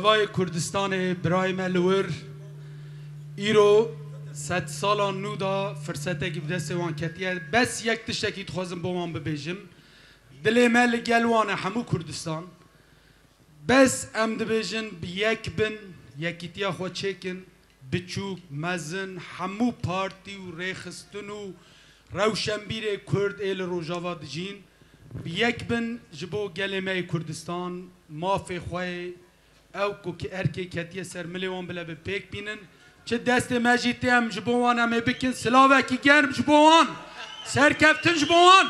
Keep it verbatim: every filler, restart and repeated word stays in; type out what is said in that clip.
Rojavayê Kurdistanê birayê me li wir îro sedsala nû de firsetekî bi destê wan ketiye. Bes yek tiştekî dixwazim bo wan bibêjim. Dilê me li gel wan e, hemû Kurdistan. Bes em dibêjin bi yek bin, yekîtiya xwe çêkin, biçûk, mezin, hemû partî û rêxistin û rewşenbîrê Kurd ê li Rojava dijîn, bi yek bin ji bo gelê me yê Kurdistan, mafê xwe yê ew ku ki erkê ketiye ser milê wan bile bi pêk bînin. Çi destê me jî tê em ji bo wan em ê bikin. Silavekî germ ji bo wan. Serkeftin ji bo wan.